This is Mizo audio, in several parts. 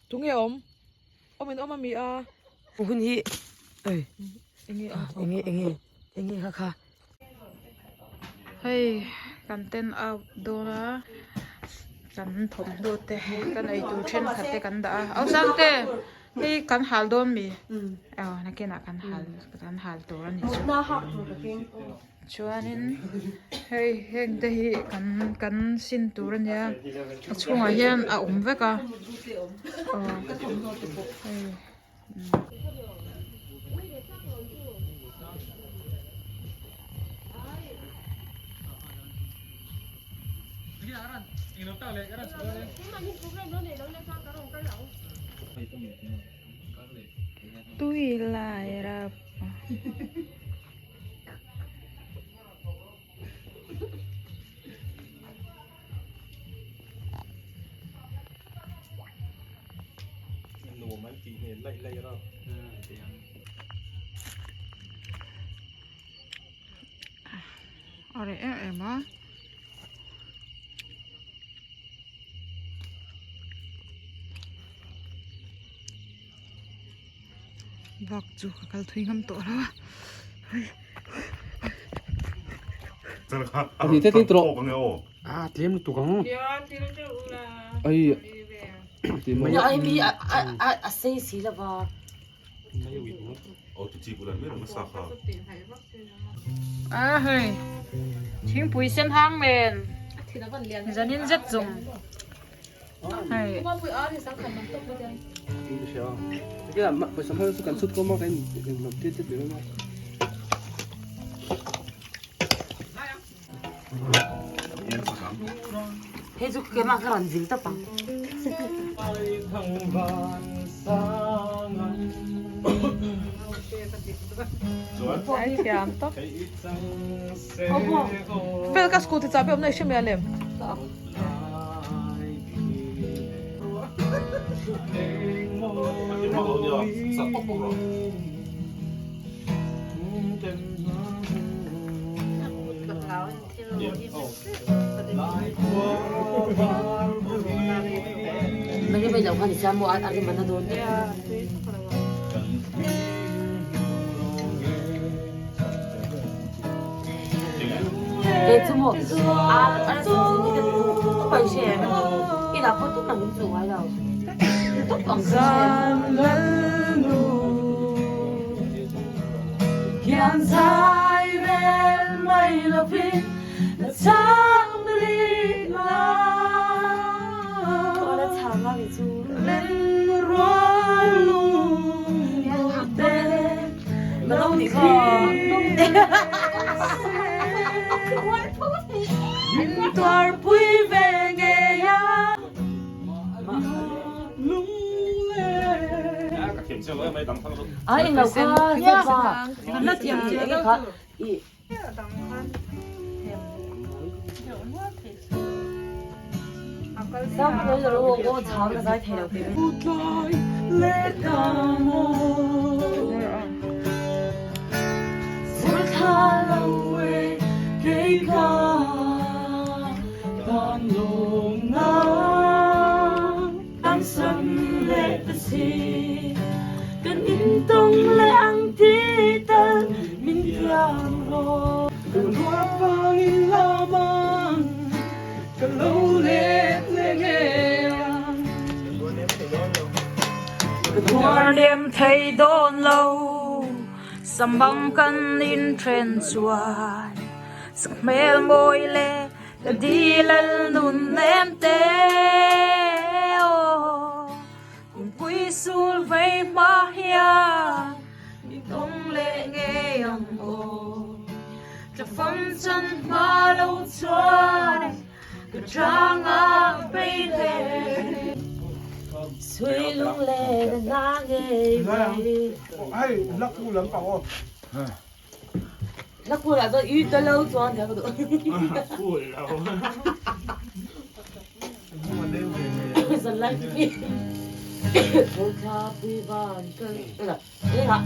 Tunge awm? Awm in awm ami a? Hun hi ei enge enge enge kha kha. Hei kan ten out dawn a kan thawmhnaw te kan eitur thenkhat te kan dah a au Sangte hei kan hal dawn mi aw nakinah kan hal kan hal tur a ni chu chuanin hei heng te hi kan kan sin tur a nia a chhungah hian a awm vek a aw hei. Tui lai rap. Nuam an tih hmel laih laih rap A reh em em a. Bak chu ka kal thui ngam tawh lo a. Ani te tin tro. A tlem lutuk ang. Ai. Ti mo. Ai mi a a a sei si lova. A hei thingpui sen hang nen zanin zet zawng hei. Hei chu keimah ka rawn zil tawp ang. Fel ka scooty chahbi awm na i hre mai a lem. Mai mai lo khan i siam maw a rim a na dawn tawp. Kei chu maw a a sin sin hi ka duh tawp a i hre em inah pawh tuk ang in chu ngai lo tawp ang ka hre Ai englo kha pa enge kha i Tuar thei dawn lo samang kan inthen chuan sakhmel mawi leh ka dil al nun nem te aw kumpui sul vei hma hian mi tawng leh ngei ang aw tla fam chan hma lo chuan ka chang a bei le Sui lung le na ngei mai. Hei lak u lampang aw. Na cool ah chuan i tel lo chuan tia ka duh. Cool lo. Zan lai hi. Thla pui van kal. Eng ah.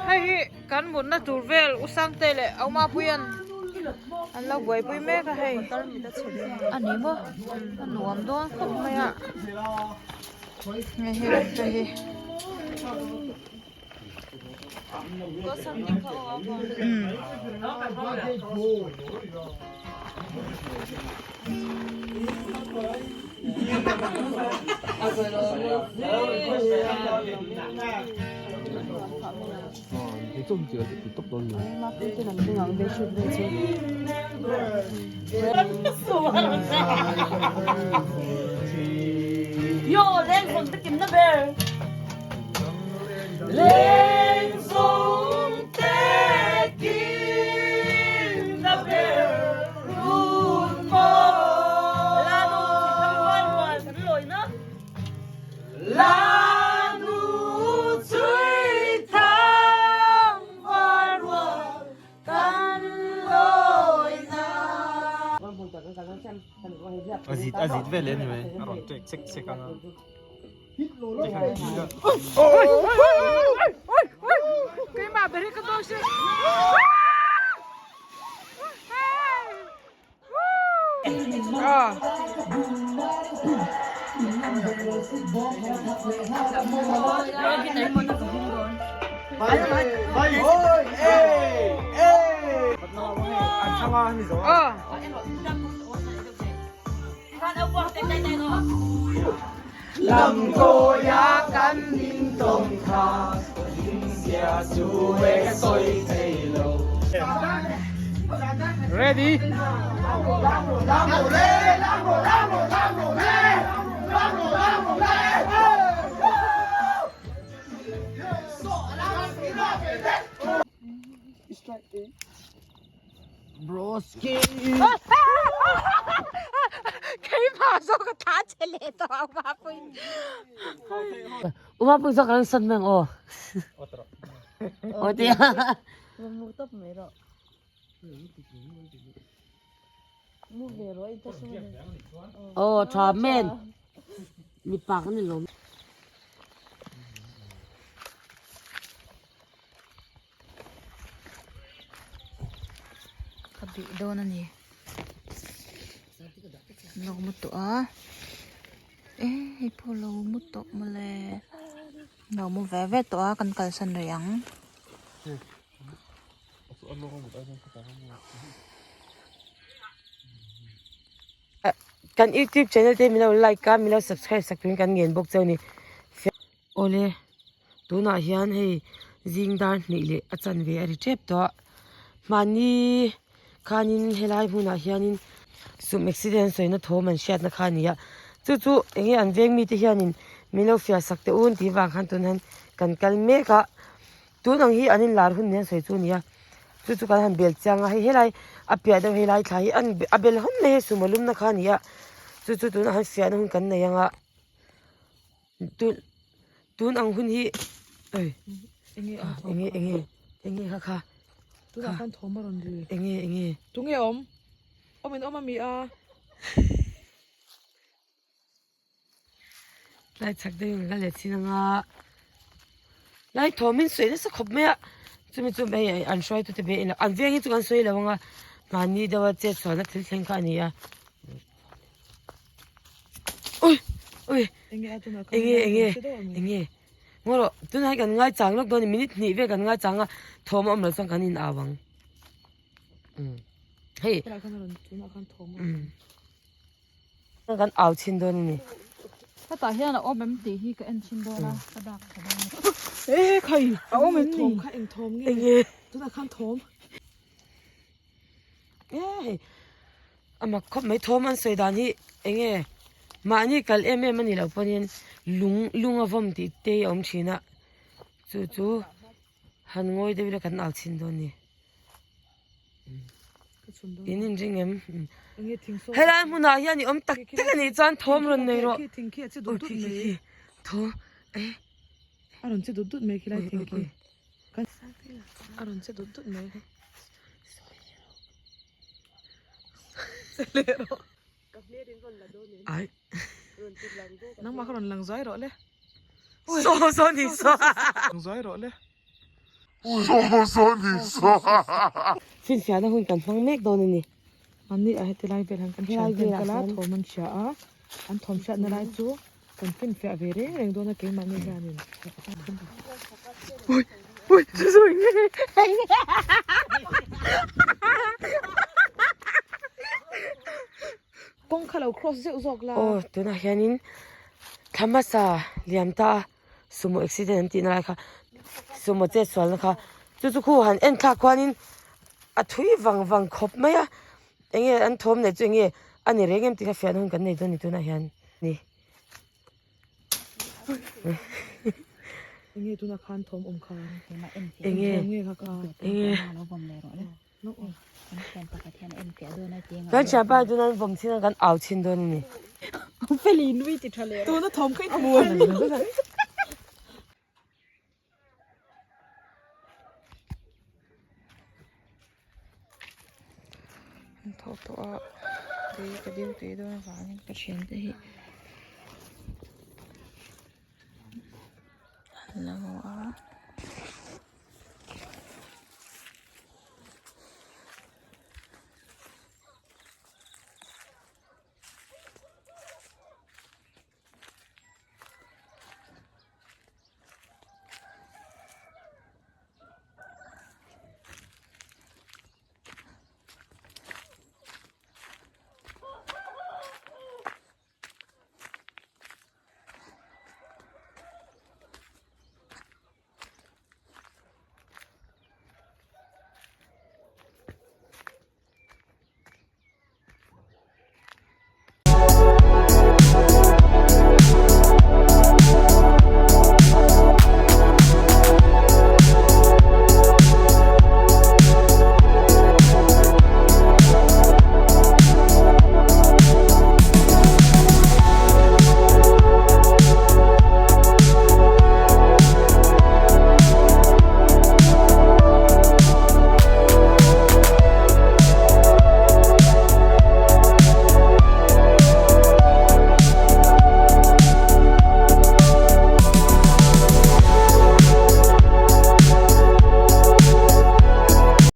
Hei hi kan mutna tur vel U Sangte leh Au Mapuia'n an lo buaipui mek a hei a ni maw a nuam dawn khawp mai a hei hi hei hi. A zit a zit vel em mai a rawn tek chek chek ang a Keimah ber hi ka dawn si. Ready? Keimah zawk ka tha che leh tawh ang Mapui. U Mapui zawk kan san meng aw. Aw tia. Mu tawp mai rawh. Mu ve rawh in ta sung. Aw tha men. Mipa kan ni lawm. Ka bih dawn a ni lo mu tawh a eh hei pawh lo mu tawh mawle lo mu ve ve tawh a kan kalsan rih ang. Kan youtube channel te min lo like a min lo subscribe sak turin kan ngen bawk cheu a ni. Awle tunah hian hei zing dar hnih leh a chanve a ri tep tawh a mahni khanin helai hmunah hianin sum accident sawina thawm an hriatna kha a ni a chu chu eng nge an veng mite hianin min lo fiah sak teh un tih vang khan tun hian kan kal mek a. Tun ang hi an inlar hun nen sawi chu a ni a, chu chu kan han bel chiang a, hei helai a piah deuh helai thla hi an a bel hawn mai hei sumo lumna kha a ni a, chu chu tunah han fiahna hun kan nei ang a, tun tun ang hun hi oi enge enge enge kha kha tunah khan thawm a rawn ri enge enge tunge awm awm in awm a mi a. Tlai chak deuhin ka let chin anga lai thawm in sawi nasa khawp mai a chumi chu hei an hruaitu te ve an veng hi chu kan sawi lo anga mahni deuha chet chhuahna thil thleng kha a ni a ui ui enge enge enge ngaw rawh tunah hian kan ngai chang lawk dawn a ni minute hnih vel kan ngai chang a thawm a awm loh chuan kan in au ang hei Kan au chhin dawn a ni. Hetah hian a awm em tih hi ka en chhin dawn a, ka dak tha dawn a. E khai, a awm em ni? Thawm kha eng thawm nge? Enge? Tunah khan thawm. E hei, a mak khawp mai thawm an sawi dan hi enge mahni kal em em a nih loh pawhin lung lung a vawm tih te hi a awm thin a, chu chu han ngawi deuh ila kan au chhin dawn a ni. In in ring em? Helai hmunah hian i awm tak tak a nih chuan thawm rawn nei rawh. Ui khi khi khi thawm e. A rawn che dut dut mai khi lai thing khi. A rawn che dut dut mai. Che leh rawh. Ai. Nangmah kha rawn lang zuai rawh le. Saw saw ni saw. Lang zuai rawh le. Finfiahna hun kan hmang mek dawn a ni. Mahni ah heti lai vel han kan thian ten kal a thawm an hria a, an thawm hriatna lai chu kan finfiah ve reng reng dawn a keimahni hianin. Ui ui chu chu eng nge Kawng kha lo cross zeuh zawk la. Aw tunah hianin thla hmasa liam ta a. Sumo accident an tihna lai kha sumo chet sualna kha chu chu khu han en thlak khuanin a thui vang vang khawp mai a enge an thawm neih chu enge a ni reng em tih kha fiahna hun kan nei dawn a ni tunah hian ni. Enge tunah khan thawm awm kha enge enge Kan thianpa hi chuan an vawm chin a kan au chin dawn a ni. Tuna thawm kha i hmu a. An thawh tawh a, tui ka dil tui dawn avangin ka thiante hi.